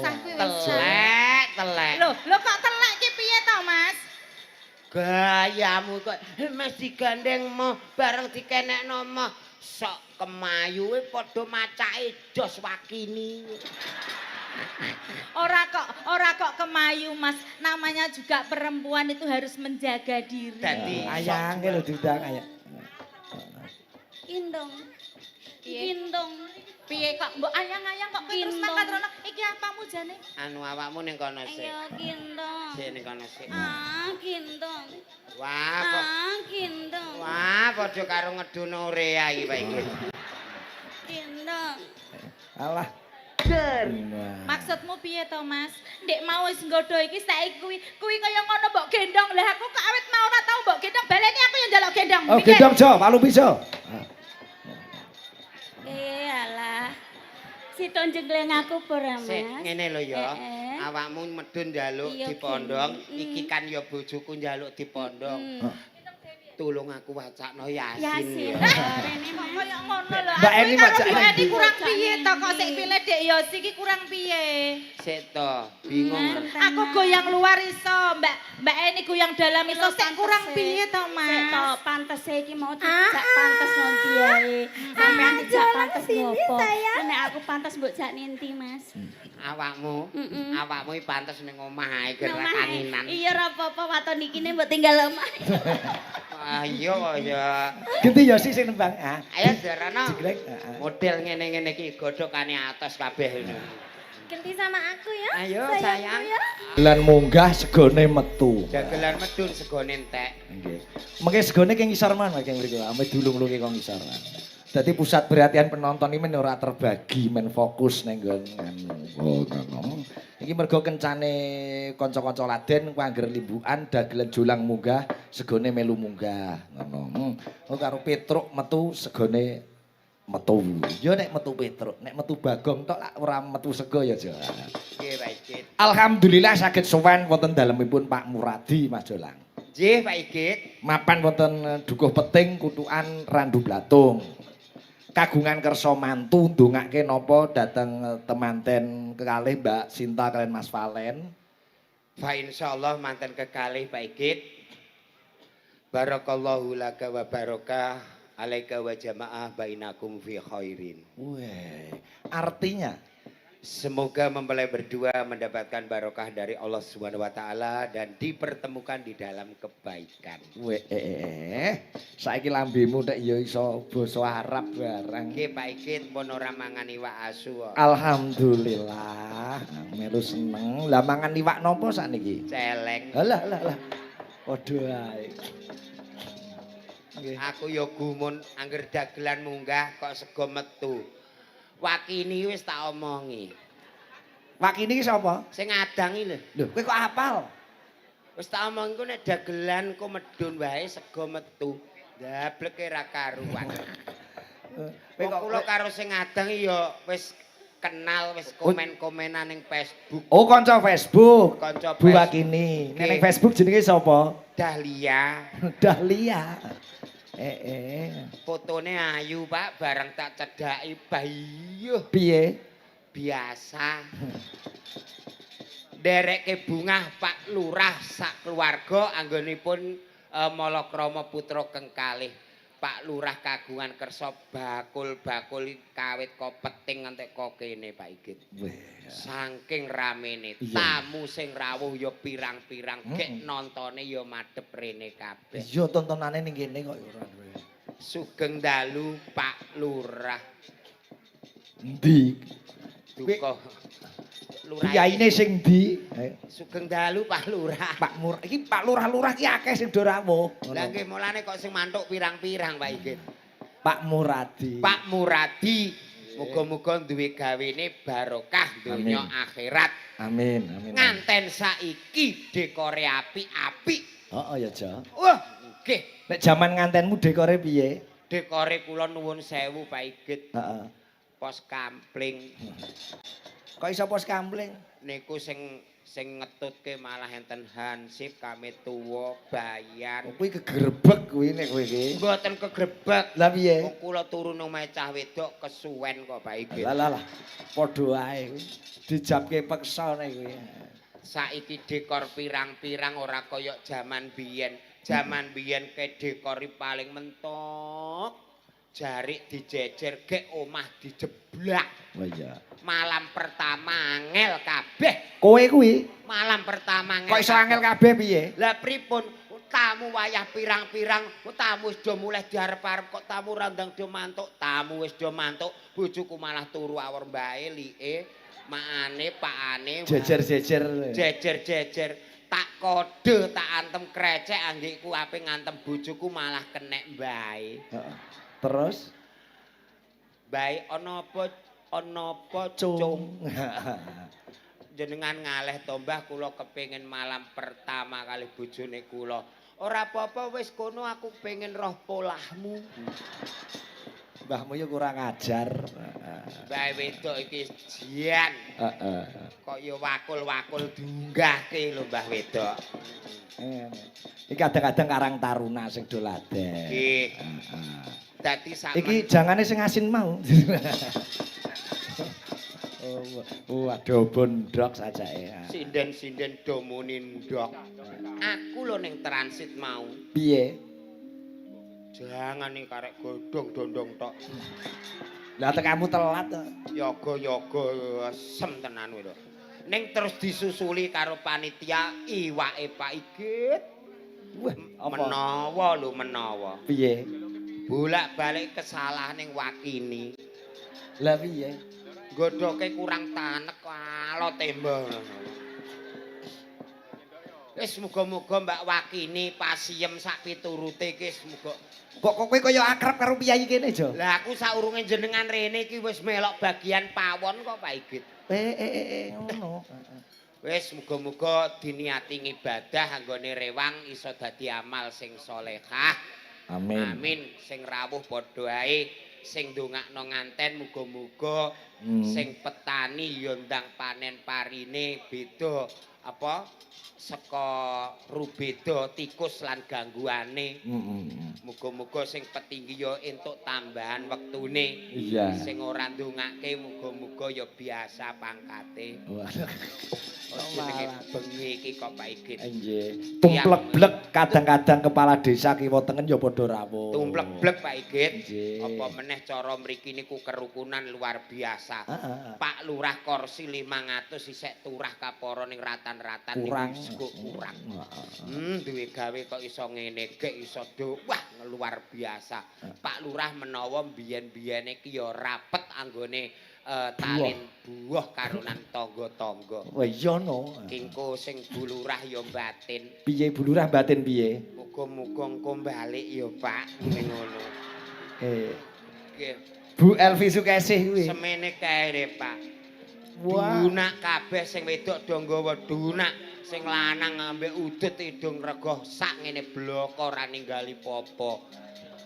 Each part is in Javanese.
sah kuwi wis sah. Telek, telek. Lho, lho kok telek ki piye to, Mas? Gayamu kok Mas digandeng mo bareng dikenekno mo sok kemayuwe padha macake jos wakini. Ora kok kemayu, Mas. Namanya juga perempuan itu harus menjaga diri. Dadi Ayang lho diundang ayang. Kindong. Piye? Kindong. Piye kok mbok ayang-ayang kok kowe terus Kindong. mangkat rono? Iki apamu jane? Anu awakmu ning kono sik. Ayo kindong. Sik ning kono sik. Ah, kindong. Wah, kok Ah, kindong. wah padha karo ngedono urea iki Pak iki. Kindong. Alah. Maksudmu piye to, Mas? Ndek mau wis nggodho iki saiki kuwi kaya ngono mbok gendong. Lah aku kok awit mau ora tau mbok gendong. Baleni aku yang njaluk gendong. Oh, Piye? gendong Jo, palu bisa. Eh, alah. Sito jengleng aku apa ora, Mas? Sik ngene lho ya. Eh, eh. Awakmu medun njaluk Iya, dipondong, Ki. iki kan ya bojoku njaluk dipondong. Tulung aku wacakno Yasin. Yasin. Ya. Rene, Kok Mas. kaya ngono lho. Mbak Aku Eni iki karo macak Bu Eni endi? kurang piye to kok sik pilih Dek Yosi iki kurang piye? Sik to, bingung. Mas. Aku goyang luar iso, Mbak Mbak Eni goyang dalam iso, sik kurang piye to, Mas? Sik to, pantese iki mau dijak pantes ngonti ae. Sampeyan dijak pantes ngopo? Nek aku pantes mbok jak ninti, Mas. Awakmu, awakmu iki pantes ning omah ae Nang gerak omah ae. anginan. Iya ora apa-apa waton iki ne mbok tinggal omah. Ah iya kok ya. Ganti ya sih sing nembang. Ah. Ayo Darana. Jeglek. Heeh. Model ngene-ngene iki godhokane atos kabeh ngono. Ganti sama aku ya. Ayo sayang. Dagelan munggah segone metu. Dagelan medun segone entek. Nggih. Mengke segone keng ngisor man keng mriku. Ame dulung-lunge kok ngisor. Dadi pusat perhatian penonton ini men ora terbagi, men fokus ning nggon anu. Oh, ngono. Iki mergo kencane kanca-kanca laden ku angger limbukan dagelan jolang munggah, segone melu munggah, ngono. Oh karo Petruk metu segone metu. Ya nek metu Petruk, nek metu Bagong tok lak ora metu sego ya, Jo. Nggih Pak Igit. Alhamdulillah saged sowan wonten dalemipun Pak Muradi Mas Jolang. Nggih Pak Igit. Mapan wonten Dukuh Peting Kutukan Randu Blatung. Kagungan kersa mantu ndongake napa dhateng temanten kekalih Mbak Sinta kalian Mas Valen. Fa insyaallah manten kekalih Pak Igit. Barakallahu laka wa barakah alaika wa jamaah bainakum fi khairin. Weh, artinya Semoga mempelai berdua mendapatkan barokah dari Allah Subhanahu wa taala dan dipertemukan di dalam kebaikan. Weh, saiki lambemu nek ya iso basa Arab barang. Nggih Pak Igit pun ora mangan iwak asu kok. Alhamdulillah, melu seneng. Lah mangan iwak napa sakniki? Celeng. Alah alah alah. Padha ae. Nggih. Aku ya gumun angger dagelan munggah kok sego metu. Wakini wis tak omongi. Wakini ki sapa? Sing adang iki lho. Lho, kowe kok hafal? Wis tak omongi ku nek dagelan ku medun wae sego metu. Dableke ra karuan. Kowe Wong kok kula karo sing adang ya wis kenal, wis komen-komenan ning Facebook. Oh, kanca Facebook. Kanca Bu Facebook. Wakini. Nek ning Facebook jenenge sapa? Dahlia. Dahlia. Eh eh. Fotone ayu, Pak, bareng tak cedhaki bayuh Piye? Biasa. Nderekke bungah Pak Lurah sak keluarga anggonipun malakrama putra kengkalih. Pak Lurah kagungan kersa bakul-bakul kawit ko peting ngantek ko kene Pak Igit. Weh. Saking ramene, tamu sing rawuh ya pirang-pirang, gek nontone ya madhep rene kabeh. Iya, tontonane ning kene kok ya ora duwe. Sugeng dalu Pak Lurah. Endi? Duka. Lurah. Piyaine sing ndi? Sugeng dalu Pak Lurah. Pak Mur, iki Pak Lurah-lurah ki akeh sing do rawuh. Lah nggih mulane kok sing mantuk pirang-pirang Pak Igit. Pak Muradi. Pak Muradi, muga-muga duwe gawene barokah donya akhirat. Amin, amin. Nganten saiki dekore apik-apik. Heeh ya, Jo. Wah, nggih. Nek jaman ngantenmu dekore piye? Dekore kula nuwun sewu Pak Igit. Heeh. Pos kampling. Kok iso pos kampling? Niku sing Sing ngetutke malah enten Hansip kami tuwa bayan. Kuwi kegerebek kuwi nek kowe iki. Mboten kegrebek. Lah piye? Wong kula turu nang omahe cah wedok kesuwen kok Pak Igit. Lah lah lah. Padha ae kuwi. Dijabke peksa nek kuwi. Saiki dekor pirang-pirang ora kaya jaman biyen. Jaman biyen ke dekori paling mentok. Jarik dijejer gek omah dijeblak. Oh iya. Malam pertama angel kabeh. Kowe kuwi Malam pertama angel. kok iso angel kabeh piye? Lah pripun? Tamu wayah pirang-pirang, tamu wis do mulih diarep-arep kok tamu randang do mantuk, tamu wis do mantuk, bojoku malah turu awor mbae like, maane, pakane, Jejer-jejer. Jejer-jejer. Tak kode, tak antem krecek anggekku ape ngantem bojoku malah kenek mbae. Heeh. Terus Mbae ana apa ana apa cung? Cung. Jenengan ngaleh to Mbah, kula kepengin malam pertama kali bojone kula. Ora apa-apa wis kono aku pengen roh polahmu. Mbahmu yo kurang ajar. Mbah wedok iki jian. Heeh. Kok ya wakul-wakul diunggahke lho Mbah wedok. Iki kadang-kadang Karang Taruna sing do laden. Nggih. Heeh. Dadi sak Iki jangane sing asin mau. Oh, waduh bondok sajake. Sinden-sinden do muni ndok. Aku lho ning transit mau. Piye? Jangan nih karek godhong dondong tok. Lah tekamu telat to. Yoga-yoga sem tenan kuwi lho. Ning terus disusuli karo panitia iwake Pak Igit. Wah, apa? Menawa lho menawa. Piye? Bolak-balik kesalahan ning Wakini. Lah piye? Godhoke kurang tanek alot tembok. Wis muga-muga Mbak Wakini pasiem sak piturute iki muga. Kok kok kowe kaya akrab karo piyayi kene, Jo? Lah aku saurunge jenengan rene iki wis melok bagian pawon kok Pak Igit. Ngono. Wis muga-muga diniati ngibadah anggone rewang iso dadi amal sing solehah. Amin. Amin. Sing rawuh padha ae, sing ndongakno nganten muga-muga sing petani ya ndang panen parine beda apa saka rubeda tikus lan gangguane. Muga-muga sing petinggi ya entuk tambahan wektune. Iya. Sing ora ndongake muga-muga ya biasa pangkate. Waduh. Jenenge bengi iki kok Pak Igit. Nggih. Tumplek-blek kadang-kadang kepala desa kiwa tengen ya padha rawuh. Tumplek-blek Pak Igit. Nggih. Apa meneh cara mriki niku kerukunan luar biasa. Heeh. Pak Lurah kursi 500 isek turah kapara ning ratan-ratan Kurang. niku kurang. Heeh. Duwe gawe kok iso ngene, gek iso do. Wah, luar biasa. Pak Lurah menawa biyen-biyene iki ya rapet anggone talin buah karonan tangga-tangga. Wah iya no. Kingko sing Bu Lurah ya batin. Piye Bu Lurah batin piye? Muga-muga engko balik ya, Pak. Ning ngono. Nggih. Bu Elvi Sukesih kuwi. Semene kae, Pak. Wah. Dunak kabeh sing wedok do nggawa dunak, sing lanang ambek udut idung regoh sak ngene bloko ora ninggali popo.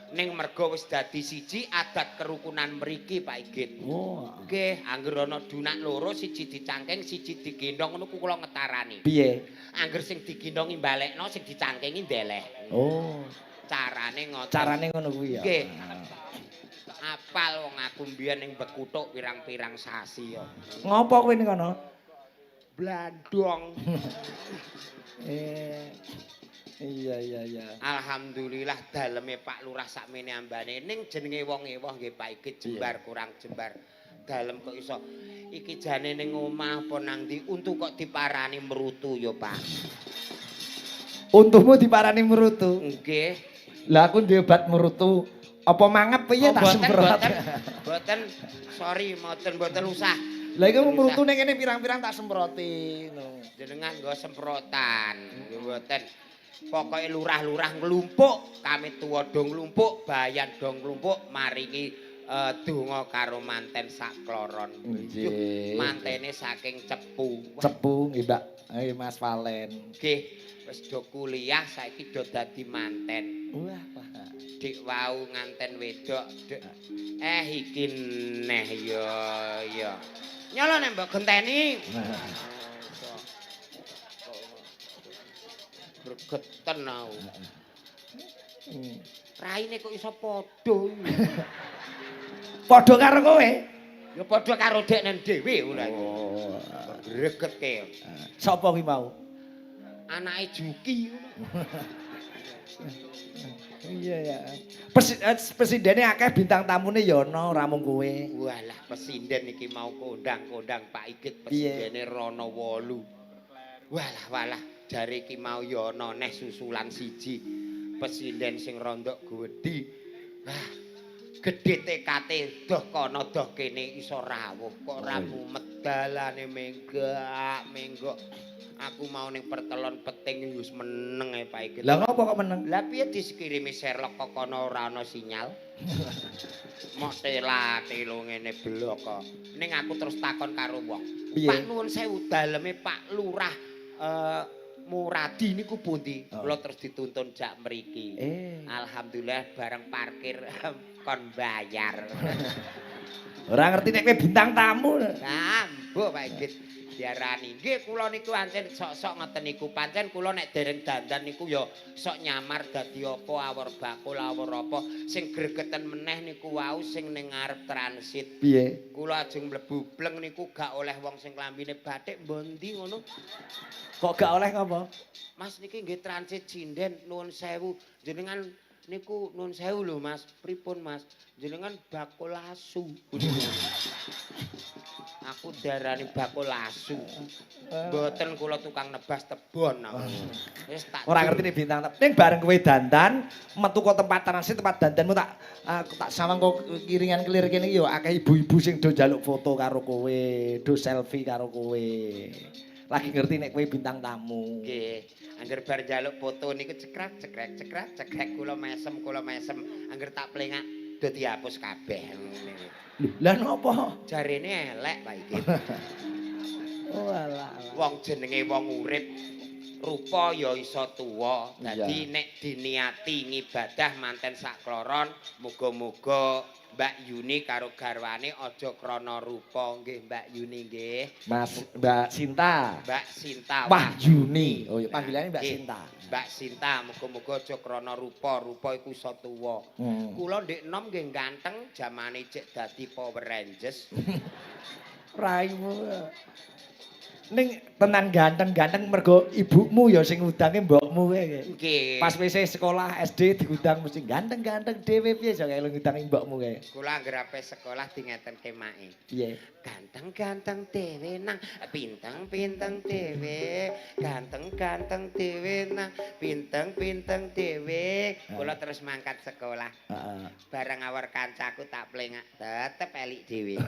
Ning mergo wis dadi siji adat kerukunan mriki Pak Igit. Oh. Nggih, angger ana dunak loro, siji dicangking, siji digendong ngono ku kula ngetarani. Piye? Angger sing digendongi balekno, sing dicangkingi ndeleh. Oh. Carane ngoten. Carane ngono kuwi ya. Nggih. Apal wong aku mbiyen ning Bekutuk pirang-pirang sasi ya. Ngopo kowe ning kono? Blandong. Iya. Alhamdulillah daleme Pak Lurah sakmene ambane ning jenenge wong ewuh nggih Pak Igit jembar kurang jembar. Dalem kok iso iki jane ning omah apa nang ndi untu kok diparani merutu ya Pak. Untumu diparani merutu. Nggih. Lah aku duwe obat merutu. Apa mangap piye Oh, tak boten, semprot. boten. Boten. Sorry, mboten mboten usah. Lah iku merutu ning kene pirang-pirang tak semproti ngono. Jenengan nggo semprotan. Nggih mboten. Pokoke lurah-lurah nglumpuk, kami tuwa do nglumpuk, bayan do nglumpuk maringi donga karo manten sakloron. Nggih. Mantene saking Cepu. Wah, Cepu nggih Mbak. Nggih Mas Valen. nggih, wis do kuliah saiki do dadi manten. Wah, wah. Dik wau nganten wedok, Dik. Iki neh ya ya. Nyala nek mbok genteni. Gregeten aku. Raine kok iso padha. Padha karo kowe. Ya padha karo deknen dhewe ora. Oh. Gregetke. Sapa kuwi mau? Anake Juki ngono. Iya ya. Presidene akeh, bintang tamune ya ana, ora mung kowe. Walah, pesinden iki mau kondang-kondang, Pak Igit, Piye? pesindene rono 8. Walah walah, jare iki mau ya ana neh susulan siji. Pesinden sing rondok gedhi. Wah, gedhe tekate, doh kono doh kene iso rawuh kok ora Oh, iya. mumet dalane menggak menggok. Aku mau ning pertelon peting wis meneng ae, Pak Igit. Lah, ngopo kok meneng? Lah piye, diskirimi Sherlock kok kono ora ana sinyal? Mok tela-telo ngene blok kok. Ning aku terus takon karo wong. Piye? Pak, nuwun sewu, daleme Pak Lurah Muradi niku pundi? Oh. Kula terus dituntun jak mriki. Eh. Alhamdulillah bareng parkir kon bayar. Ora ngerti nek kowe bintang tamu. Nah, mbok Pak Igit diarani. Nggih, kula niku ancen sok-sok ngoten niku. Pancen kula nek dereng dandan niku ya sok nyamar dadi apa, awor bakul awor apa. Sing gregeten meneh niku wau sing ning ngarep transit. Piye? Kula ajeng mlebu bleng niku gak oleh wong sing klambine batik mbondi ngono. Kok gak oleh ngopo? Mas, niki nggih transit sinden, nuwun sewu. Jenengan niku nuwun sewu lho, Mas. Pripun, Mas? Jenengan bakul asu. Aku darani bakul asu. Mboten, kula tukang nebas tebon aku. Wis tak Ora ngerti nek bintang tamu. Ning bareng kowe dandan, metu kok tempat transit, tempat dandanmu, tak aku tak sawang kok kiringan kelir kene iki ya akeh ibu-ibu sing do njaluk foto karo kowe, do selfie karo kowe. Lagi ngerti nek kowe bintang tamu. Nggih, angger bar njaluk foto niku cekrek cekrek cekrek cekrek, kula mesem, kula mesem, angger tak plengak do dihapus kabeh. Lho, lah napa? Jarene elek, Pak Igit. Oh alah. Wong jenenge wong urip rupa ya iso tuwa. Dadi nek diniati ngibadah manten sakloron, muga-muga Mbak Yuni karo garwane aja krana rupa nggih, Mbak Yuni nggih. Mas, Mbak Sinta. Mbak Sinta Wahyuni. Oh iya, panggilannya Mbak Nggih. Sinta. Mbak Sinta, muga-muga aja krana rupa, rupa iku iso tuwa. Kula ndek enom nggih ganteng, jamane cek dadi Power Rangers. Raimu. Ning tenan ganteng-ganteng mergo ibumu ya sing ngudange, mbokmu kae. Nggih. Pas wis sekolah SD diundang mesti ganteng-ganteng dhewe, piye iso kae ngundang mbokmu kae? Kula anggere ape sekolah dingetenke make. Piye? Ganteng-ganteng dhewe nang pinteng-pinteng dhewe, ganteng-ganteng dhewe nang pinteng-pinteng dhewe. Kula terus mangkat sekolah. Bareng awar kancaku tak plengak, tetep elik dhewe.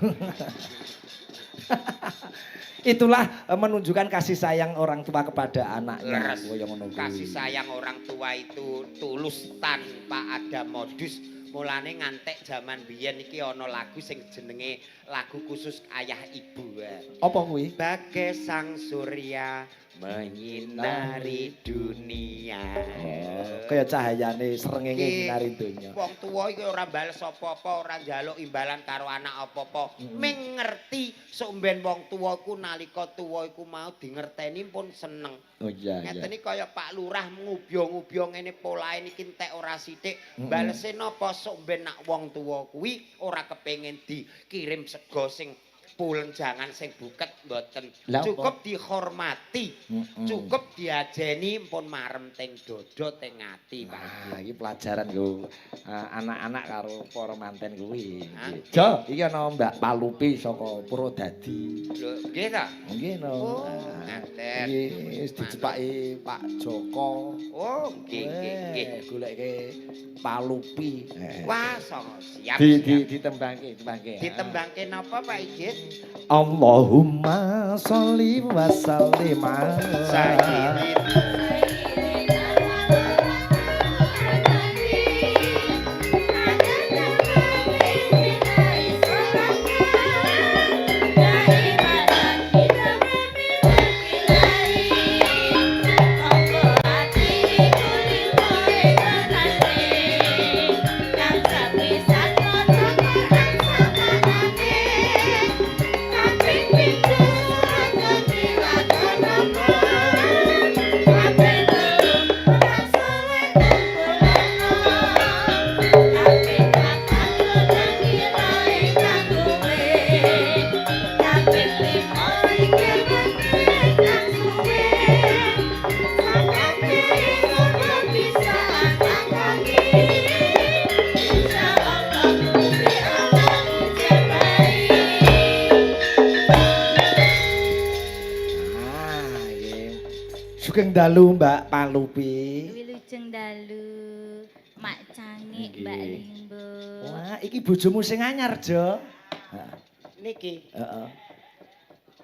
Itulah menunjukkan kasih sayang orang tua kepada anaknya. Leres. Oh, ya ngono kuwi. Kasih sayang orang tua itu tulus tanpa ada modus. Mulane ngantek jaman biyen iki ana lagu sing jenenge lagu khusus ayah ibu. Apa kuwi? Bagai sang surya menyinari dunia. Oh, kaya cahayane srengenge Iki nyinari donya. Wong tuwa iki ora bales apa-apa, ora njaluk imbalan karo anak apa-apa. Ming ngerti sok mben wong tuwa iku nalika tuwa iku mau dingerteni pun seneng. Oh iya. Ngeten iki kaya Pak Lurah ngubya-ngubya ngene polahe niki entek ora sithik. Balese napa, sok mben nak wong tuwa kuwi ora kepengin dikirim sego sing pulenjangan sing buket, mboten. Lah, apa? Cukup dihormati. Cukup diajeni pun marem teng dada teng ati, Pak. Wah, iki pelajaran nggo anak-anak karo para manten kuwi. Hah? Jo, iki ana Mbak Palupi saka Purwodadi. Lho, nggih ta? Nggih no. Oh, Nah, ngaten. iki wis dicepaki Pak Joko. Oh, nggih nggih nggih. Eh, goleke Palupi. Wah, songo siap. Di Siap. di ditembangke, ditembangke. Ditembangke napa, Pak Igit? Allahumma sholli wa sallim ala Sayyidina. Thank you. Sugeng dalu, Mbak Palupi. Wilujeng dalu, Mak Cangik, Mbak Limbo. Wah, iki bojomu sing anyar, Jo. Heeh. Niki Heeh.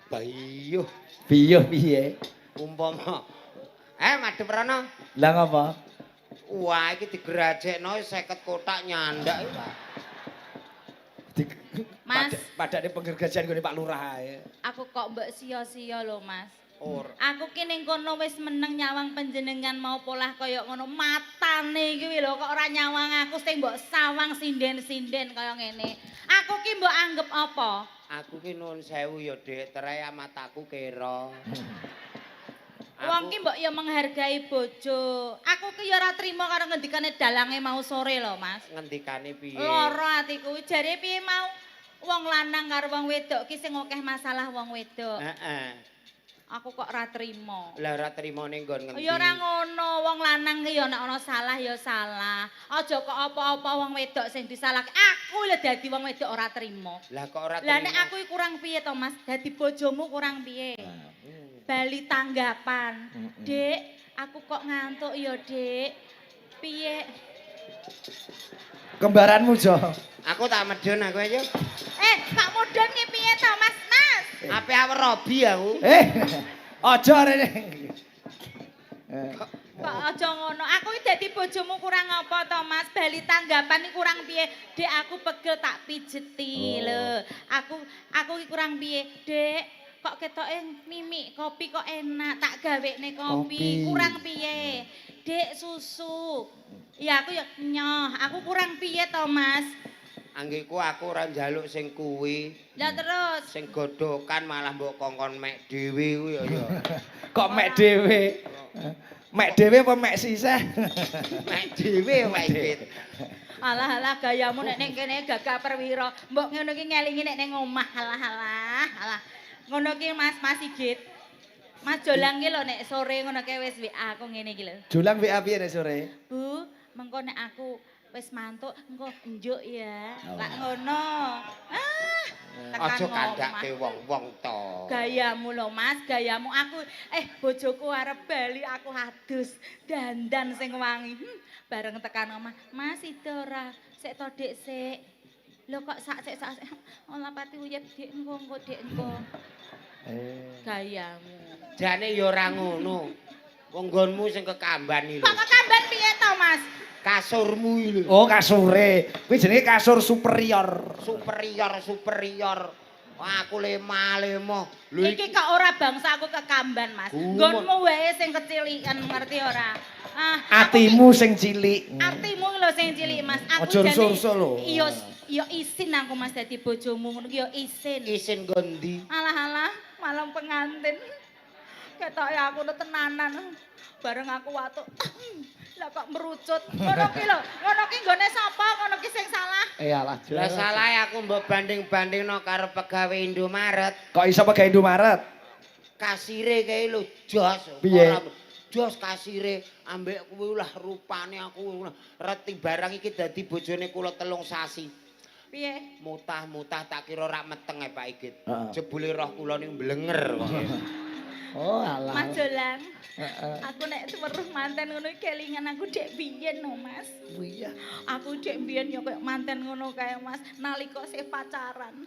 bayuh. Piye piye? Umpama madhep rono. Lah, ngapa? Wah, iki digerajekno 50 kotak nyandak iki, Pak. Di, Mas. Padane penggergajian gone Pak Lurah ae. Aku kok mbok sia-sia lho, Mas. Ora. Aku ki ning kono wis meneng nyawang panjenengan mau polah kaya ngono, matane iki lho kok ora nyawang aku, sing mbok sawang sinden-sinden kaya ngene. Aku ki mbok anggap apa? Aku ki nuwun sewu ya, Dik, terai mataku kera. Wong ki mbok ya menghargai bojo. Aku ki ya ora trimo karo ngendikane dalange mau sore lho, Mas. Ngendikane piye? Lara atiku. Jare piye mau? Wong lanang karo wong wedok ki sing akeh masalah wong wedok. Heeh. Aku kok ora trimo. Lah, ora trimo ning nggon ngendi? Ya ora ngono, wong lanang ki ya nek ana salah ya salah. Aja kok apa-apa wong wedok sing disalahke. Aku lho dadi wong wedok ora trimo. Lah, kok ora Lah, nek trimo? aku iki kurang piye to, Mas? Dadi bojomu kurang piye? Bali tanggapan. "Dik, aku kok ngantuk ya, Dik. Piye?" Kembaranmu, Jo. Aku tak medun aku aja. Eh, Pak Mudun ki piye to, Mas? Mas. Ape awet robi aku. Eh, aja rene. Eh, Kok aja ngono. Aku iki dadi bojomu kurang apa to, Mas? Bali tanggapan iki kurang piye? Dek, aku pegel, tak pijeti lho. Aku iki kurang piye? Dek, kok ketoke mimik kopi kok enak, tak gawekne kopi. Kopi. Kurang piye? Dek, susu. Ya aku ya nyoh, aku kurang piye to, Mas? Anggeku aku ora njaluk sing kuwi. Lah, terus? Sing godhokan malah mbok kongkon mek dhewe kuwi ya ya. Kok mek dhewe? Mek dhewe apa mek sisih? Mek dhewe, Pak Igit. Alah alah, gayamu nek ning kene gagah perwira. Mbok ngono ki ngelingi nek ning omah. Alah alah alah. Ngono ki, Mas, Mas Sigit. Mas Jolang ki lho nek sore ngono ki wis WA aku ngene iki lho. Jolang WA piye nek sore? "Bu, mengko nek aku wis mantuk engko njuk ya." Oh. Lak ngono. Ah, tekan Aja omah. kandhake wong-wong to. Gayamu lho, Mas, gayamu. Aku bojoku arep bali, aku adus, dandan sing wangi. Bareng tekan omah, "Mas, itu ora? Sik to, Dik, sik." Lho, kok sak sik sak sik. Ora pati uyep, Dik, engko engko Dik, engko. Eh. Gayamu. Jane ya ora ngono. Wong nggonmu sing kekamban iki lho. Kok kekamban piye to, Mas? Kasurmu iki lho. Oh, kasure. Kuwi jenenge kasur superior. Superior, superior. Wah, aku lema-lemo. Lho. Iki kok ora bangsa aku kekamban, Mas. Gumun. Nggonmu wae sing kecilikan, ngerti ora? Ah, aku ki- Atimu sing cilik. Atimu lho sing cilik, Mas. Aku Aja rusuh-rusuh lho. Iya, ya isin aku, Mas, dadi bojomu ngono ki ya isin. Isin nggon ndi? Alah alah, malam pengantin. Ketoke aku nu tenanan. Bareng aku watuk. Lah, kok merucut. Ngono ki lho, ngono ki nggone sapa? Ngono ki sing salah. Eh, alah. Jo. Lah, salah aku mbok banding-bandingno karo pegawe Indomaret. Kok iso pegawe Indomaret? Kasire kae lho jos. Piye? Ora jos kasire ambek kuwi lah rupane aku reti barang iki dadi bojone kula 3 sasi. Piye? Mutah-mutah tak kira rak meteng e, Pak Igit. Heeh. Jebule roh kula niku blenger kok. Oh, alah. Mas Jolang, Heeh. aku nek weruh manten ngono iki kelingan aku dek biyen no, Mas. Iya. Aku dek biyen ya koyo manten ngono kae, Mas. Nalika sih pacaran.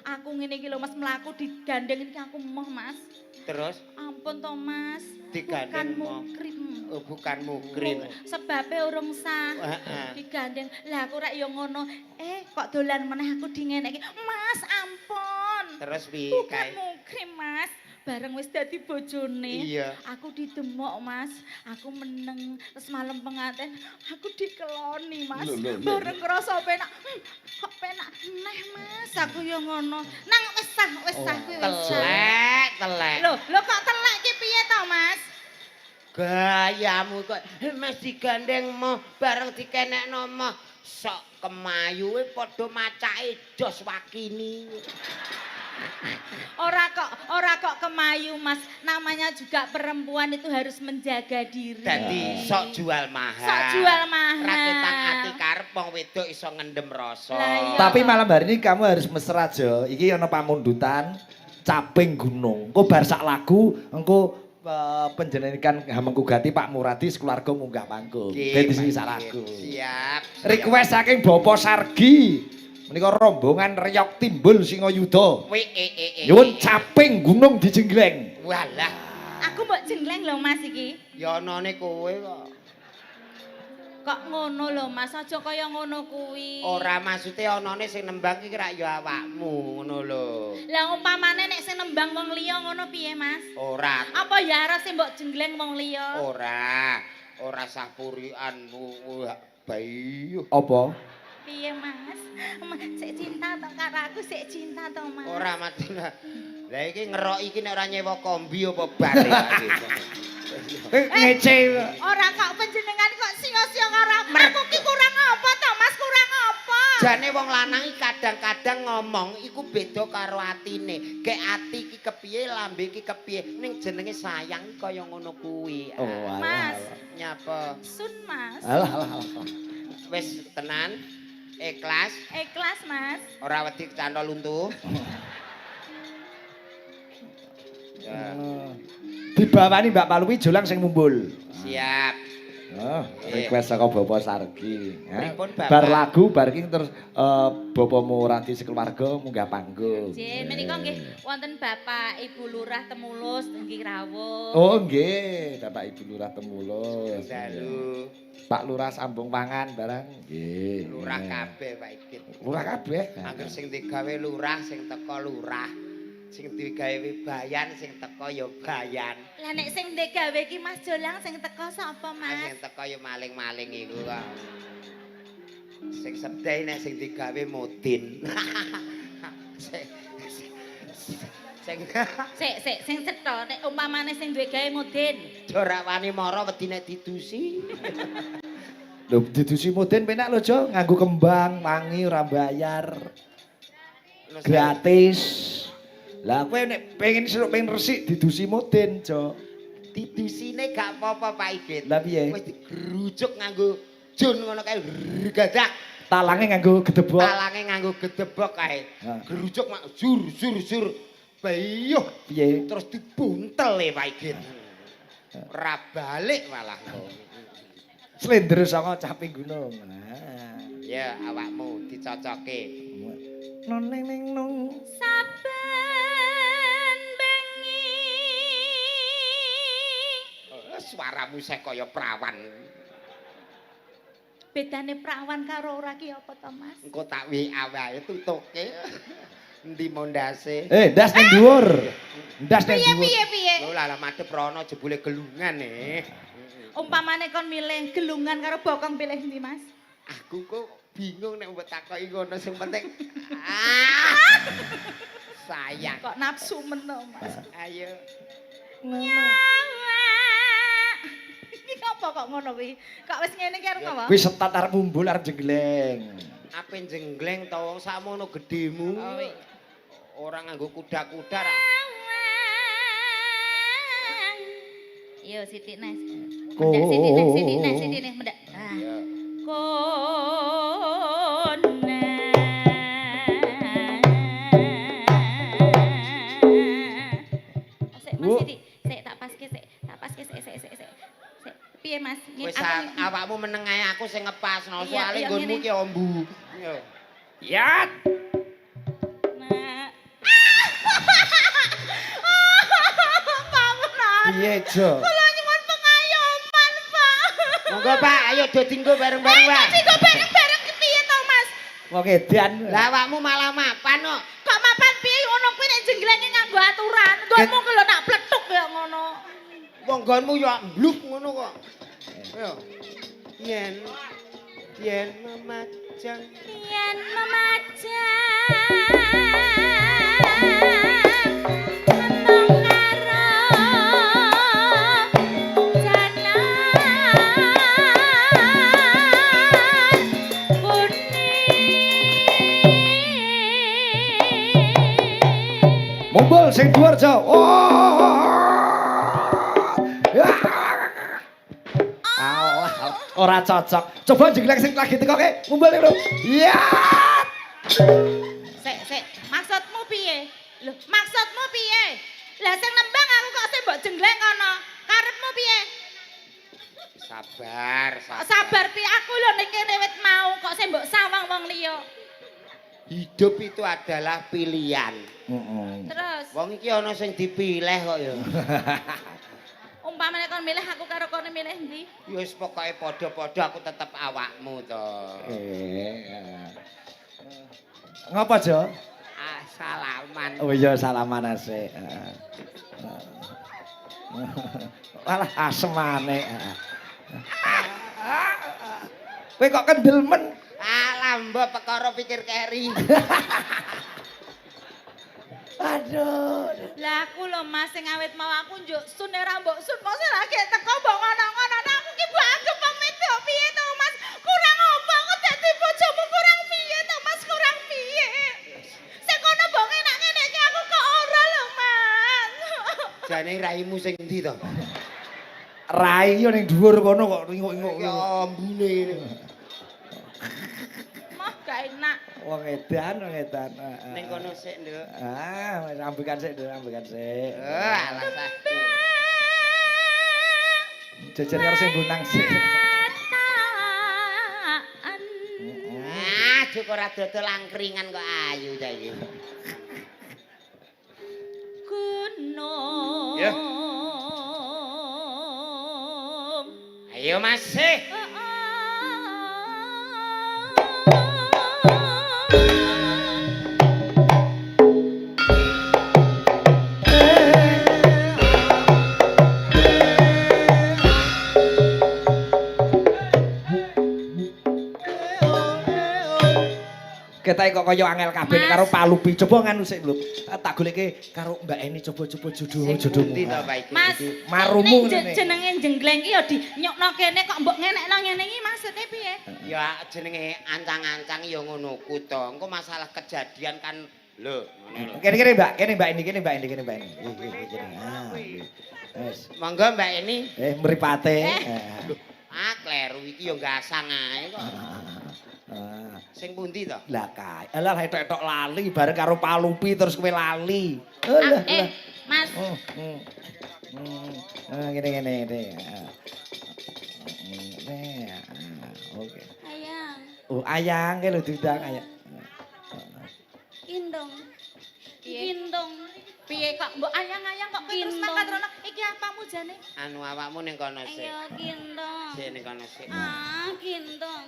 Aku ngene iki lho, Mas, mlaku digandeng iki aku emoh, Mas. Terus? Ampun to, Mas. Digandeng Bukan emoh. mukrim. Oh, bukan mukrim. Sebabe urung sah. Heeh. Digandeng. Lah, aku rek ya ngono. Eh, kok dolan meneh aku dingeneki. "Mas, ampun." Terus piye Bukan kae? mukrim, Mas. Bareng wis dadi bojone. Iya. Aku didemok, Mas. Aku meneng. Terus malam pengantin aku dikeloni, Mas. Lho, lho, lho. Bareng ngrasa penak. Kok penak neh, Mas." Aku ya ngono. Nang wis sah kuwi wis sah. Telek, telek. Lho, lho kok telek ki piye to, Mas? Gayamu kok Mas digandeng mo bareng dikenekno mo sok kemayuwe padha macake jos wakini. Ora kok kemayu, Mas. Namanya juga perempuan itu harus menjaga diri. Dadi sok jual mahal. Sok jual mahal. Raketang ati karep wong wedok iso ngendem rasa. Lah iya. Tapi malam hari ini kamu harus mesra, Jo. Iki ana pamundutan Caping Gunung. Engko bar sak lagu, engko Panjenengan Hamengku Gati Pak Muradi sekeluarga munggah panggung. Nggih, Ben Pak diisi Git. lagu. Siap. Request saking Bapak Sargi. Menika rombongan Reog Timbul Singoyuda. Wi e e e. Nyuwun caping gunung dijenggleng. Walah, Aku mbok jengleng lho Mas iki. ya anane kowe kok. Kok ngono lho Mas, aja kaya ngono kuwi. Ora, maksude anane sing nembang iki rak ya awakmu ngono lho. Lah umpamane nek sing nembang wong liya ngono piye Mas? Ora. Apa ya arep sing mbok jengleng wong liya? Ora. Ora sah purikanmu bayu. Apa? Piye Mas? Sik cinta to karo aku, sik cinta to Mas? Ora Madina. Lah iki ngerok iki nek ora nyewa kombi apa bar ya iki. Ngece. Ora kok panjenengan kok sia-sia karo aku. Aku ki kurang apa to Mas? Kurang apa? Jane wong lanang iki kadang-kadang ngomong iku beda karo atine. Gek ati iki kepiye, lambe iki kepiye, ning jenenge sayang kaya ngono kuwi. Oh, alah. Mas. Nyapa? Sun Mas. Alah alah alah. Wis tenan, ikhlas, Ikhlas Mas. Ora wedi kecantol untu. Ya, Dibawani Mbak Paluwi Jolang sing mumbul. Siap. Oh, request saka Bapak Sargi. Ha? Pripun, Bapak? Bar lagu bar iki terus Bapak Muradi sekeluarga munggah panggung. Nggih, menika nggih wonten Bapak Ibu Lurah Temulus nggih rawuh. Oh nggih, Bapak Ibu Lurah Temulus. Dalu. Pak Lurah Sambung Pangan barang. Nggih. Lurah kabeh Pak Ikit. Lurah kabeh. Angger sing digawe lurah sing teko lurah. Sing digawe bayan sing teko ya bayan. Lah nek sing digawe iki Mas Jolang sing teko sapa Ah, Mas? sing teko ya maling-maling iku kok. Sing sedih nek sing digawe mudin. Sing sing Sik sik sing cetha nek umpamane sing duwe gawe mudin. ora wani mara wedi nek didusi. Lho didusi mudin penak lho Jo, nganggo kembang, wangi ora bayar. Gratis. Lah kowe nek pengen seruk pengen resik didusi mudin, Jo. Didusine gak apa-apa Pak Igit. Lah piye? Wis digerujuk nganggo jun ngono kae gadak. Talange nganggo gedebok. Talange nganggo gedebok kae. Gerujuk mak jur jur jur. Bayuh Piye? terus dibuntel e Pak Igit. Ora balik malah. Slender saka caping gunung. Nah. Ya awakmu dicocoke. Nong neng neng nong. Saben bengi. Eh, suaramu sek kaya prawan. Bedane prawan karo ora ki apa to Mas? Engko tak WA wae tutuke. Endi mondase? Eh, ndas ning dhuwur. Ndas ning Piye dhuwur. piye piye? Lho lah madhep rono jebule gelungan e. Umpamane kon milih gelungan karo bokong pilih ndi Mas? Aku kok bingung nek mbok takoki ngono sing penting ah. Sayang. Kok nafsu men to Mas? Ayo. Nyawa. Iki apa kok ngono kuwi? Kok wis ngene iki arep apa? Kuwi setat arep mumbul arep jenggleng. Ape jenggleng to wong sakmono gedhemu. Oh, iya. Ora nganggo kuda-kuda ra. Yo sithik nes. Mendak sithik nes, sithik nes, sithik nes, mendak. Ah. Ya. Kona. Sik Mas Bu. sithik, sik tak paske sik, tak paske sik sik sik sik. Sik. Piye Mas? Wis Aku- awakmu meneng ae aku sing ngepasno Iya, soalé iya, nggonmu ngene. ki ombu. Yo. Yat. Nak. Pak Menan. Piye, Jo? Kula nyuwun pengayoman, Pak. Monggo Pak, ayo do dinggo bareng-bareng Pak. Ayo bareng-bareng kepiye to, Mas? Wong edan. Lah awakmu malah mapan kok. Kok mapan piye ngono kuwi nek jengglenge nganggo aturan. Nggonmu ku lho nak pletuk kaya ngono. Wong nggonmu ya mbluk ngono kok. Yo. Yen yen memajang Yen memajang mung karo jalan kuning. Mumbul sing dhuwur, Jo. Oh. Ya. Alah, ora cocok. Coba jenggleng sing lagi tekoke. Mumbul lho. Yat. Sik, sik, maksudmu piye? Lho, maksudmu piye? Lah sing nembang aku kok sing mbok mbok jenggleng kono. Karepmu piye? Sabar, Kok sabar piye aku lho ning kene wit mau kok sing mbok sawang wong liya. Hidup itu adalah pilihan. Heeh. Terus Wong iki ana sing dipilih kok ya. Umpamane kon milih aku karo kon milih ndi? Ya wis pokoke padha-padha aku tetep awakmu to. Eh. Ngapa, Jo? Ah, salaman. Oh iya, salaman asik. Heeh. Walah asemane. Kowe kok kendel men? Alah mbok perkara pikir keri. Aduh. Lah aku lho Mas sing awit mau aku njuk sun ora mbok sun kok sing lagi teko mbok ngono-ngono. Nah, aku ki mbok anggep wong wedok piye to Mas? Kurang apa aku dadi bojomu kurang piye to Mas? Kurang piye? Sing kono mbok enak-enakke aku kok ora lho Mas. Jane raimu sing endi to? Rai yo ning dhuwur kono kok ringuk-ringuk. Ya ambune ngene. Mah gak enak. Wong edan, wong edan. Heeh. Ning kono sik, Nduk. Ah, wis ambekan sik, Nduk, ambekan sik. Eh, alah sah. Jejer karo sing bonang sik. Kataan. Ah, juk ora dodol angkringan kok ayu ta iki. Gunung. Ya. Ayo Mas. Eh. Ketoke kok kaya angel kabeh Mas. karo Palupi. Coba nganu sik lho. Tak goleke karo Mbak Eni coba-coba jodoh Sing jodohmu. pundi to, Pak iki? Mas, Marumu ning ngene. jenenge jenggleng ki ya dinyokno kene kok mbok ngenekno ngene iki maksude piye? Ya jenenge ancang-ancang ya ngono ku to. Engko masalah kejadian kan lho ngono lho. Kene kene Mbak, kene Mbak Eni, kene Mbak Eni, kene Mbak Eni. Iki iki kene. Ah. iki. Wis. Monggo Mbak Eni. Eh mripate. Eh. Ah, kleru iki ya gasang ae kok. Ah. Sing pundi to? Lah kae. Alah etok-etok lali bareng karo Palupi terus kowe lali. Alah. Ah, eh, Mas, Oh, hmm. Hmm. Ah, ngene ngene ngene. Ah. Ngene. Ah, oke. Ayang, Oh, ayang ke lho diundang ayang. kindong. Piye? Kindong. Piye kok mbok ayang-ayang kok kowe terus Kindong. mangkat rono? Iki apamu jane? Anu awakmu ning kono sik. Ayo kindong. Sik ning kono sik. Ah, kindong.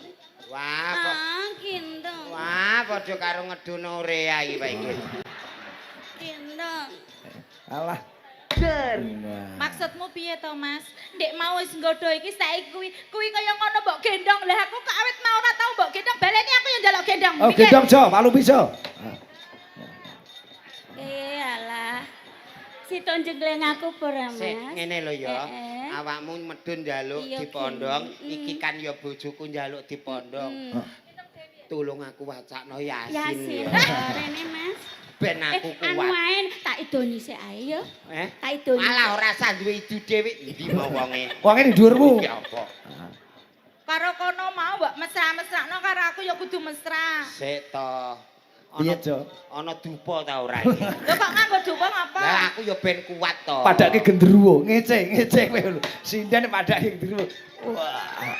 Wah, Ah, kindong. wah padha karo ngedono urea iki Pak iki. Kindong. Alah. Maksudmu piye to, Mas? Ndek mau wis nggodho iki saiki kuwi kuwi kaya ngono mbok gendong. Lah aku kok awit mau ora tau mbok gendong. Baleni aku yang njaluk gendong. Oh, Piye? gendong Jo, Palupi Jo. Eh, alah. Sitok jengleng aku apa ora, Mas? Sik ngene lho ya. Eh, eh. Awakmu medun njaluk Iya, dipondong, Ki. iki kan ya bojoku njaluk dipondong. Hmm. Tulung aku wacakno Yasin. Yasin. ya. Rene, Mas. Ben aku Eh, anu kuat. ae tak idoni sik ae ya. Eh? Tak idoni. Malah ora usah duwe idu dhewe endi mau wonge. Wonge di dhuwurmu. Iki apa? Karo kono mau mbok mesra-mesrakno karo aku ya kudu mesra. Sik to. Piye, Jo? Ana dupa ta ora iki? Lho kok nganggo dupa ngapa? Lah aku ya ben kuat to. Padake gendruwo, ngece, ngece kowe lho. Sinden padake gendruwo. Wah.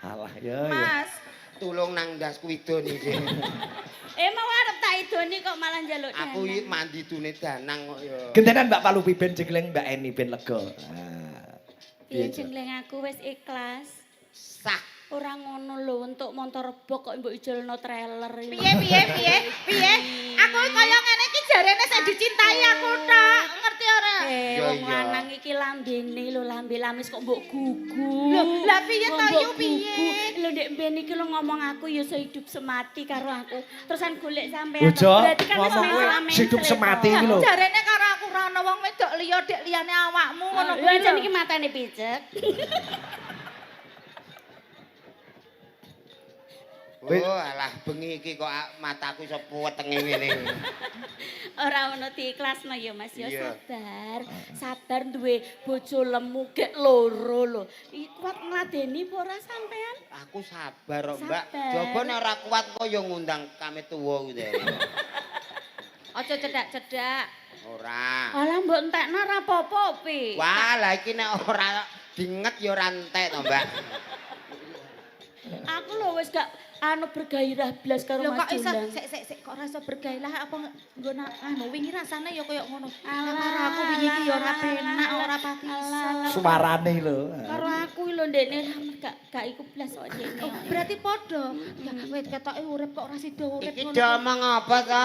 Alah ya ya. Mas, Tulung nang ndasku idoni sik. Eh, mau arep tak idoni kok malah njaluk Aku danang. iki mandi dune danang kok ya. Gentenan Mbak Palupi ben jegleng Mbak Eni ben lega. Ah. Piye Jo? jengleng aku wis ikhlas. Sah. Ora ngono lho, untuk montor rebok kok mbok ijolno trailer iki. piye piye piye piye? Aku kaya ngene iki jarene sing dicintai aku tok, ngerti ora? Eh, Ya, wong iya. lanang iki lambene lho, lambe lamis kok mbok gugu. Lho, lah piye Kok to, mbok Yu, piye? gugu? Lho ndek mben iki lho ngomong aku ya sehidup semati karo aku. Terusan golek sampean. Ojo, Berarti kan wis ngomong kowe mencla-mencle hidup to. semati iki lho. Jarene karo aku ora ana wong wedok liya dek liyane awakmu ngono Lho kuwi aja lho. iki matane picek. Oh, alah bengi iki kok mataku iso puwetenge ngene. Ora ono diikhlasno ya Mas ya Iya. sabar. Sabar duwe bojo lemu gek loro lho. Iki kuat ngladeni apa ora sampean? Aku sabar kok, Mbak. Sabar. Coba nek ora kuat kok ya ngundang kami tuwa kuwi. Aja cedak-cedak. Ora. Alah mbok entekno ora apa-apa, Pi. Wah, lah iki nek ora dinget ya ora entek to, Mbak. Aku lho wis gak anu bergairah blas karo Lho Mas kok iso Jolang. sik sik sik kok ora iso bergairah apa nggo anu wingi rasane ya koyo ngono. Alah, Karo aku wingi iki ya ora alah, penak, alah, ora pati iso. alah. Suarane lho. Karo aku lho ndekne gak gak iku blas kok ndekne. Oh, berarti padha. Ya wit ketoke urip kok ora sida urip Iki ngono. diomong apa to?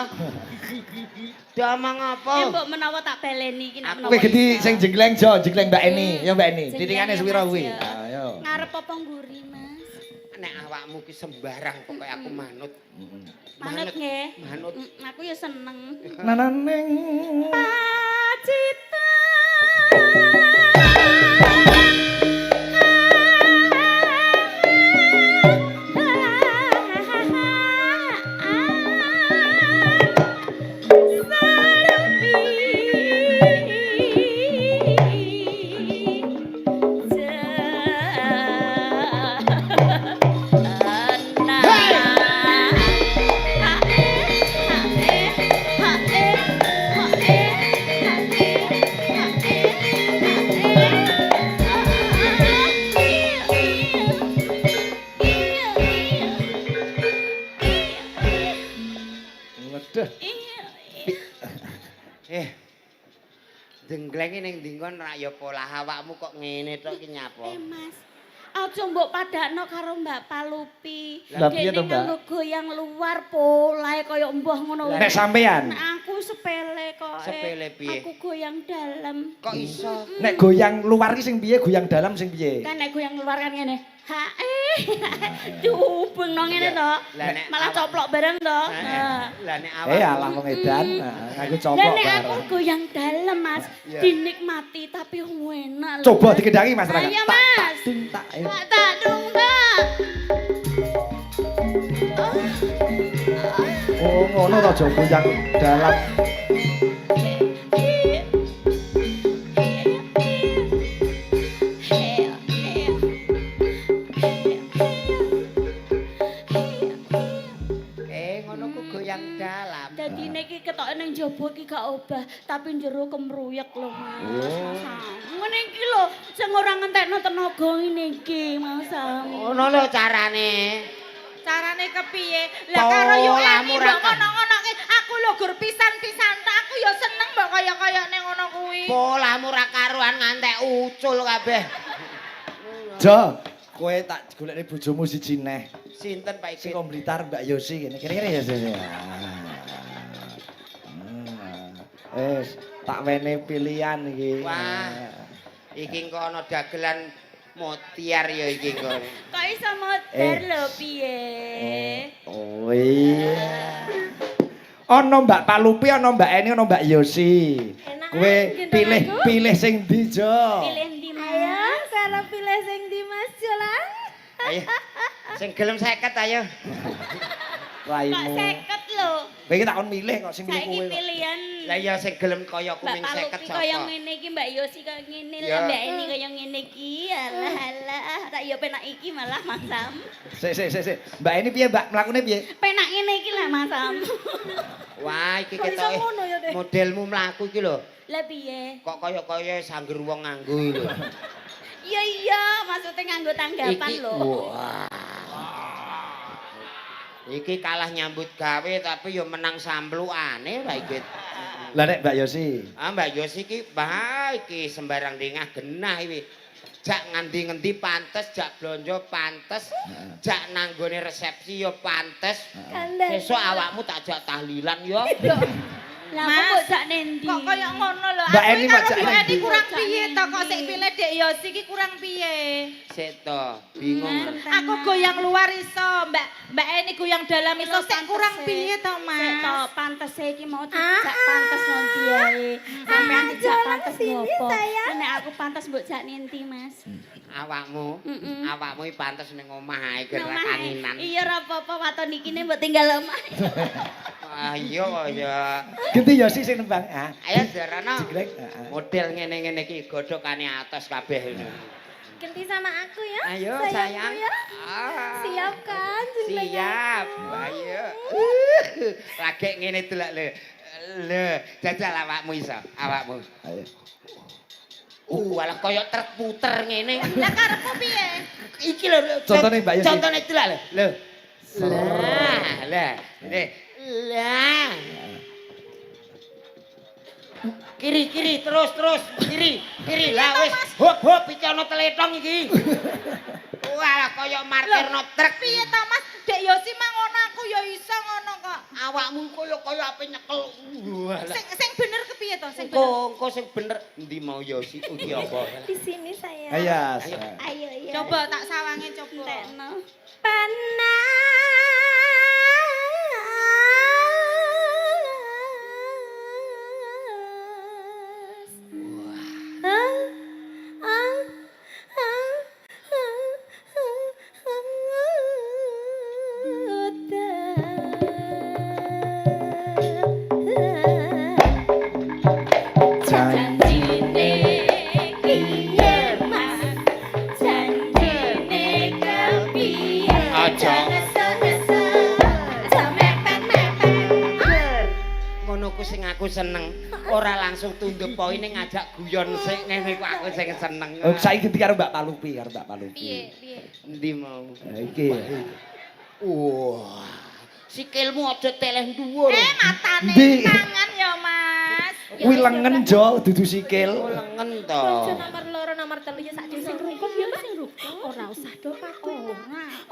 Diomong apa? Eh mbok menawa tak baleni iki nek menawa. Kowe gede sing jengleng jo, jengleng Mbak Eni. Ya Mbak Eni, Jengleng titikane ya, sepiro Mas, kuwi? ya. Ayo. Ngarep apa ngguri, Mas? Nek awakmu ki sembarang pokoke aku manut. Manut nggih. Manut. Aku ya seneng. Nananeng. Pacita. Waduh. Eh. Dengglenge ning ndi kon rak ya polah awakmu kok ngene tok ki nyapa? Eh Mas, aja mbok padakno karo Mbak Palupi. Lah, piye to, Dene Mbak? nganggo goyang luar polahe kaya mbah ngono. Nek sampean, Nek aku sepele kok. Sepele piye? Aku goyang dalam. Kok iso? nek goyang luar ki sing piye, goyang dalam sing piye? Kan nek goyang luar kan ngene. Ha eh. Diubeng nang ngene to. Lah, nek Malah awak- coplok bareng to. Eh, Lah nek awakmu Eh alah wong edan, nah, aku Lah copok nek aku bareng. goyang dalam Mas, Iya. dinikmati tapi enak lho. Coba dikendangi Mas Raka. Ayo Tak, tak, Mas. dung, tak. Ayo. Tak tak dung tak. Oh ngono to aja goyang dalam. Eh ngono ku goyang dalam. Dadi niki ketoke ning jaba iki gak obah, tapi jero kemruyek lho Mas. Oh. Ngene iki lho sing ora ngentekno tenaga ngene iki Mas. Ngono lho carane. Carane kepiye? Lah karo yu Polamu Eni ra mbok ngono-ngonoke aku lho gur pisan-pisan tok aku ya seneng mbok kaya-kayane ngono kuwi. Polahmu ra karuan ngantek ucul kabeh. Jo, kowe tak golekne bojomu siji neh. Sinten Pak Sing Ikit? kok Blitar Mbak Yosi kene. Kene-kene ya sini. Wis, tak wene pilihan iki. Wah. Iki engko ana dagelan motiar ya iki engko. Kok iso modar Eh. lho piye? Oh iya. Ana Mbak Palupi, ana Mbak Eni, ana Mbak Yosi. Enak, Kowe gendong pilih aku. pilih sing ndi, Jo? Pilih ndi Ayo, Mas? kalau pilih sing di Mas Jolang. Ayo. Sing gelem 50 ayo. Kok Raimu. 50 lho. Kowe iki tak kon milih kok sing milih Saiki kowe kok. pilihan Lah iya sing gelem kaya Mbak kuning 50 Palupi sapa? kaya ngene iki, Mbak Yosi kaya ngene, Ya. lah Mbak Eni kaya ngene iki. Alah alah, tak yo penak iki malah Mas Sam. Sik sik sik sik. Mbak Eni piye, Mbak? Mlakune piye? Penak ngene iki lah Mas Sam. Wah, iki Kok iso ketoke ngono ya, Dek? modelmu mlaku iki lho. Lah piye? Kok kaya-kaya sangger wong nganggo iki lho. Iya iya, maksudnya nganggo tanggapan Iki lho. wah. Iki kalah nyambut gawe tapi yo menang samplukane Pak Ikit. Lah nek Mbak Yosi. Ah Mbak Yosi iki bah iki sembarang dengah genah iki. Jak ngendi-ngendi pantes, jak blonjo pantes, jak nanggone resepsi yo pantes. Kandhane. Sesuk awakmu tak jak tahlilan yo. Lah kok Mas, mbok jak nendi? Kok kaya ngono lho. Mbak Aku Eni iki mbok karo jak Bu Eni nendi? kurang Mbok jak piye to kok sik nendi? pilih Dek Yosi iki kurang piye? Sik to, bingung. Aku goyang luar iso, Mbak Mbak Eni goyang dalam iso sik kurang piye to, Mas? Sik to, pantese iki mau dijak pantes ngendi ae. Sampeyan Ah, dijak Jolang pantes sini, ngopo? sayang. Nek aku pantes mbok jak nendi, Mas? Awakmu, Mm-mm. awakmu iki pantes ning omah ae Nang omah ae. kanginan. Iya ora apa-apa waton iki ne mbok tinggal omah. Ah iya kok ya. Ganti Yosi sing nembang. Ah. Ayo Darana. Jeglek. Heeh. Model ngene-ngene iki godhokane atos kabeh ngono. Ganti sama aku ya. Ayo sayangku sayang. Ya. Ah. Siap kan? Jenengan? Siap. Ayo. Lagi ngene delok lho. Lho, jajal awakmu iso, awakmu. Ayo. Walah koyo truk puter ngene. Lah karepmu piye? Iki lho. Contone Mbak Yosi. Contone delok lho. Lho. Lah, lah. Lah. Kiri, kiri, terus, terus, kiri, kiri. Lah wis, hop, hop, iki ana teletong iki. Walah koyo markirno truk. Piye to Mas? Dek Yosi mah ngono aku ya iso ngono kok. Awakmu koyo koyo ape nyekel. Walah. Sing sing bener kepiye to? Sing Engko bener. engko sing bener endi mau Yosi iki apa? Di sini saya. Ayo. Ayo ya. Coba tak sawange coba. Entekno. Panas. Ah, ah, ah, ah, ah, udan. Janjine piye Mas? Janjine kepiye? Aja. Nesu-nesu, aja mepet-mepet. Ngono ku sing aku seneng. Ora langsung tunduk poine ngajak guyon sik ngene ku aku sing seneng. Oh, saiki ganti karo Mbak Palupi, karo Mbak Palupi. Piye? Piye? Endi mau? Lah iki. Wah. Sikilmu aja teleh dhuwur. Eh matane Ndi? tangan ya Mas. Kuwi lengen jo dudu sikil. Oh, lengen to. Bojo nomor loro nomor telu ya sak desa. Sing rukun ya Mas, sing rukun. Ora usah do patut.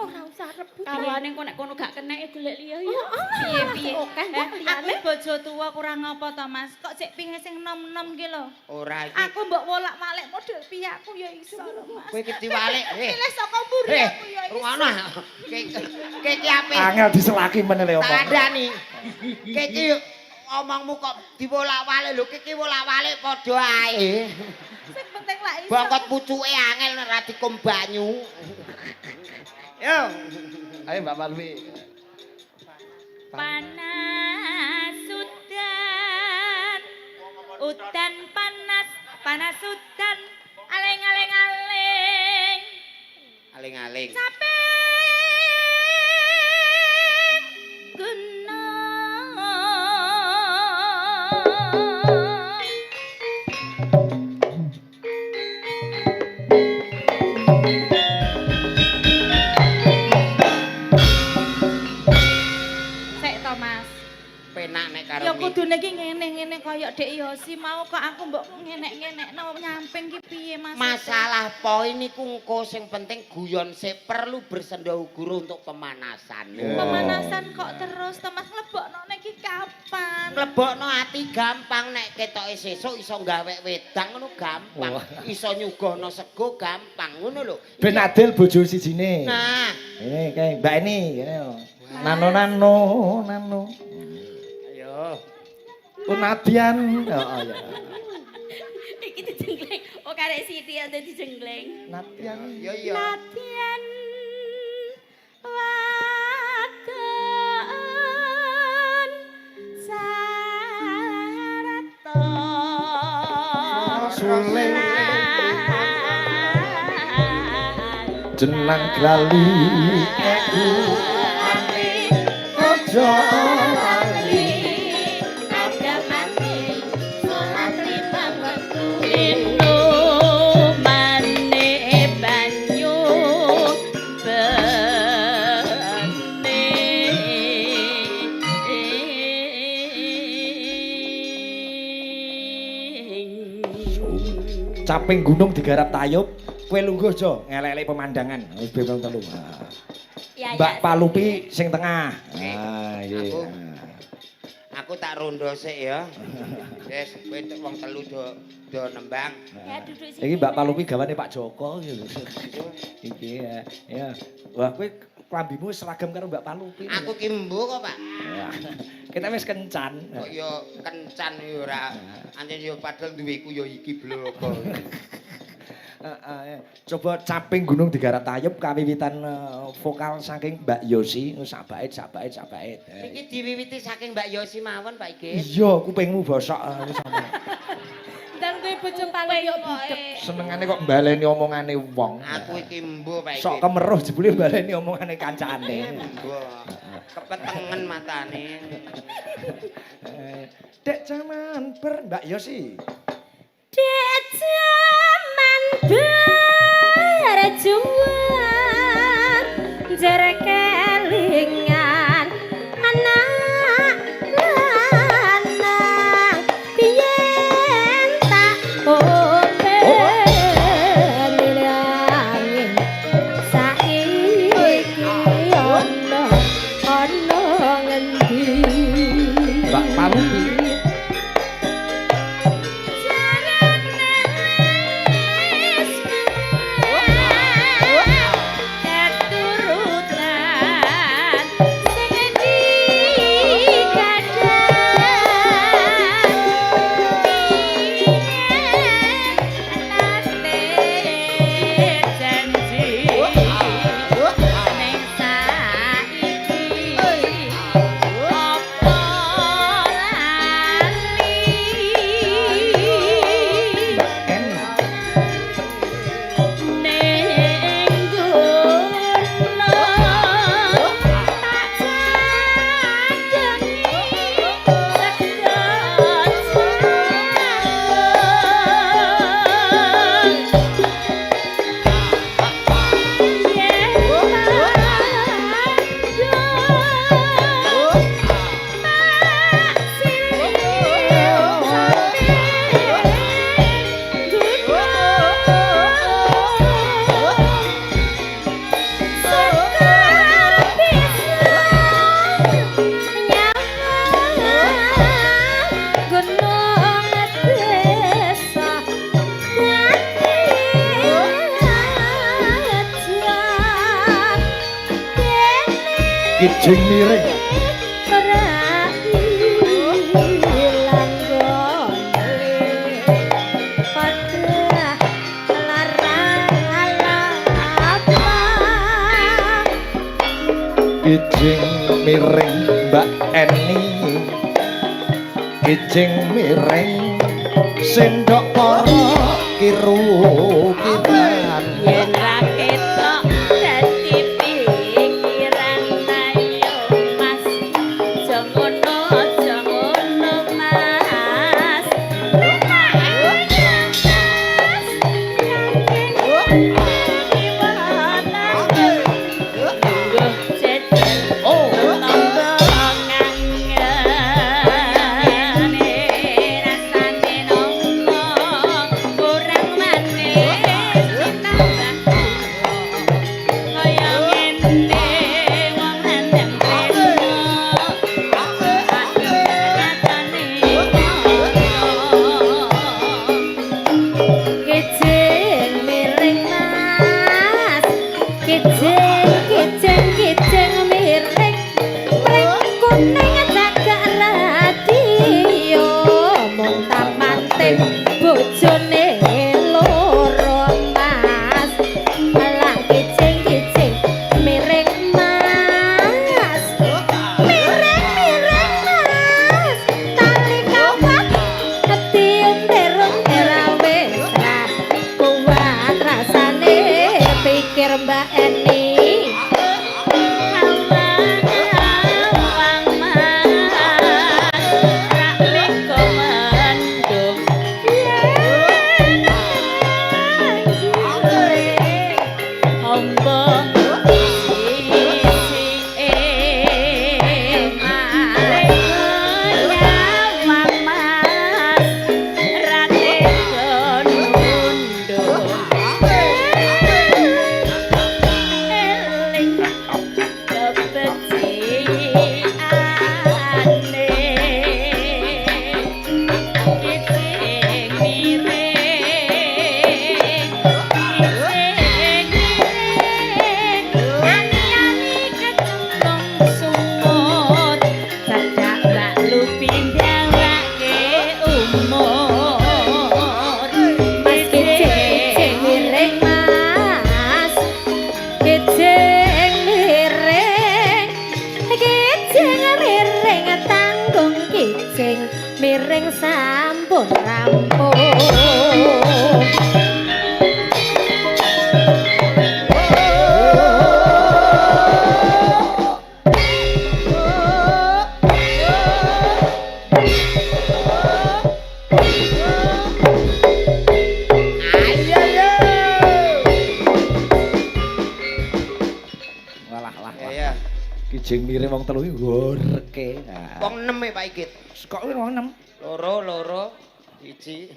Ora usah rebut. Karuane engko nek kono gak kenek ya golek liya ya. Piye piye? Oke, Eh, aku bojo tuwa kurang apa to Mas? Kok sik pinge sing nom-nom ki lho. Ora iki. Aku mbok wolak-walik model piye aku ya iso lho Mas. Kowe iki diwalik. Eh. Pilih saka mburi Eh, aku ya iso. rungono. Ke iki ape? Angel diselaki meneh le Tak omong. kandhani. Ke iki omongmu kok diwolak-walik lho, ki wolak-walik padha ae. Sing penting lak iso. Bongkot pucuke angel nek ra dikum banyu. Yo. Ayo Mbak Palupi. Panas udan. Udan panas, panas udan. Aleng aleng aleng. Aling-aling. Capek gunung. Sek to Mas. Penak nek karo Ya kudune iki ngene-ngene kaya Dek Yosi mau kok aku mbok ngenek-ngenekno nyamping ki piye Mas? Masalah poin niku engko sing penting guyon sik perlu bersenda guru untuk pemanasan. Pemanasan kok terus to Mas nglebokno iki kapan? Mlebokno ati gampang nek ketoke sesuk iso gawe wedang ngono gampang. Iso nyuguhno sego gampang ngono lho. Ben adil bojo sijine. Nah, Ini kayak Mbak ini, ini. Nano nano nano. ayo. Oh Nadian. Oh, iya. Iki dijengkleng. Oh karek siti ada dijengkleng. Nadian. Yo yo. Latihan wadon sarato Suling. Jenang glali aku aja lali. Agamane salat lima wektu inumane banyu bening. Caping gunung digarap tayub, kowe lungguh jo ngelek-elek pemandangan. Wis ben telu. Ya, Mbak ya. Palupi sing tengah. Ah, iya. Aku tak rondo sik ya. Wis kowe wong telu do nembang. Ya duduk sini. Iki Mbak Palupi gawane Pak Joko iki lho. Iki ya. Ya. Wah, kowe klambimu seragam karo Mbak Palupi. Aku ki mbo kok, Pak. Wah, kita wis kencan. Kok yo kencan yo ora. Ancen yo padahal duweku yo iki bloko. Heeh, ya. Coba caping gunung digarap tayub kawiwitan vokal saking Mbak Yosi sak bait sak bait sak bait. Iki diwiwiti saking Mbak Yosi mawon, Pak Igit. Iya, kupingmu bosok sama. Dan kuwi bojo paling yo budek. Senengane kok baleni omongane wong. Aku iki mbo, Pak Igit. Sok kemeruh jebule baleni omongane kancane. Mbo. Kepetengen matane. Dek jaman ber Mbak Yosi. Dek jaman berjuang jere kelingan anak lanang biyen tak openi angin saiki ono ono ngendi. Mbak Palupi. Keturutan sing digadang nate janji ning saiki apa lali. Mbak Eni. Ning gono tak jadengi sego jagung yen tanduk tak silih sampe gunung. Sekar bisa nyawang gunung desa dadi ajar dene Kijing miring. ora ilang gone padha larang alapa. Kijing miring Mbak Eni. Kijing miring sendok para kiru kiran. Yen ra ketok dadi pikiran ayo Mas. Aja ngono, aja ngono Mas. Mas. Lungguh jejer Oh. tangga ngangen. Rasane nopo kurang manis ditambah kaya ngene wong lanang tresno nyatane Kijing miring Mas, kijing kijing kijing miring mring kuning cagak radio mung tamanting bojone loro Mas. Alah kijing kijing miring Mas, miring miring Mas, tali kawat diuntir-untir wis ra kuat rasane pikir Mbak Eni. Awang Mas rak meko mendung yen ombo sisike nyawang Mas ra tega nunduk. Kijing miring wong telu iki goreke. Nah. Wong 6 e Pak Ikit. Kok wong 6? Loro, loro, siji.